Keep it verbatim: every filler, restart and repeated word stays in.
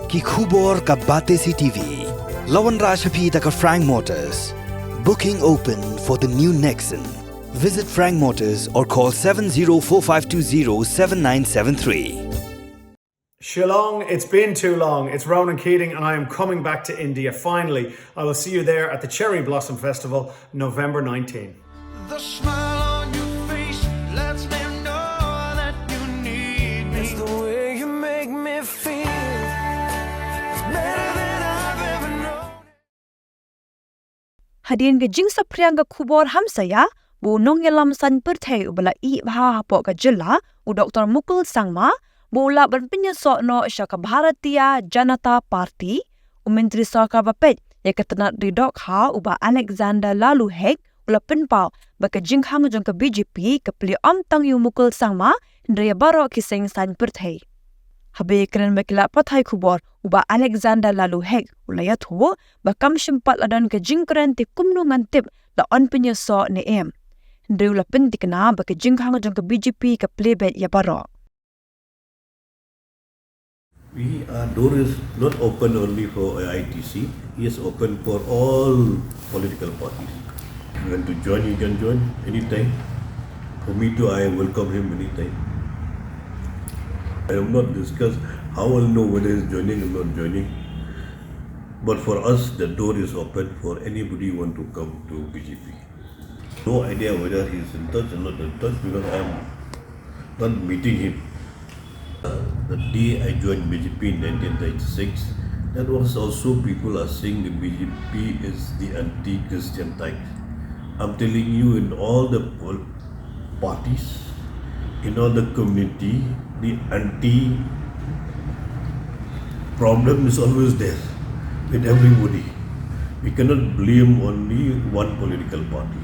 Ki khubor ka Batesi T V. La wanrah sha phi da ka Frank Motors. Booking open for the new Nexon. Visit Frank Motors or call seven zero four five two zero seven nine seven three. Shillong, it's been too long. It's Ronan Keating, and I am coming back to India finally. I will see you there at the Cherry Blossom Festival, November nineteenth. The smile on your face lets me know that you need me. It's the way you make me feel. It's better than I've ever known. Hadien ka jingsaphriang ka khubor hamsaia, ba u nongïalam saiñ pyrthei uba la ïeh bha hapoh ka jylla, u Doktor Mukul Sangma, ba u lah ban pynïasoh noh sha ka Bharatiya Janata Party, u Myntri Sorkar ba peit ïa ka tnat ri dohkha u Bah Alexander Laloo Hek u la pynpaw ba ka jingkhang jong ka B J P ka plie ym tang ïa u Mukul Sangma, hynrei ïa baroh ki seng saiñ pyrthei. Haba ïakren bad ki lad pathai khubor, u Bah Alexander Laloo Hek u la ïathuh ba kam shym pat la don ka jingkren te kumno ngan tip la yn pynïasoh ne em. Hynrei u la pynthikna ba ka jingkhang jong ka B J P ka plie beit ïa baroh. We, our door is not open only for A I T C, it is open for all political parties. If you want to join, you can join anytime. For me too, I welcome him anytime. I have not discussed how I'll know whether he's joining or not joining. But for us, the door is open for anybody who want to come to B J P. No idea whether he's in touch or not in touch because I'm not meeting him. Uh, the day I joined B J P in nineteen ninety-six, that was also people are saying the B J P is the anti-Christian type. I'm telling you, in all the pol- parties, in all the community, the anti problem is always there with everybody. We cannot blame only one political party.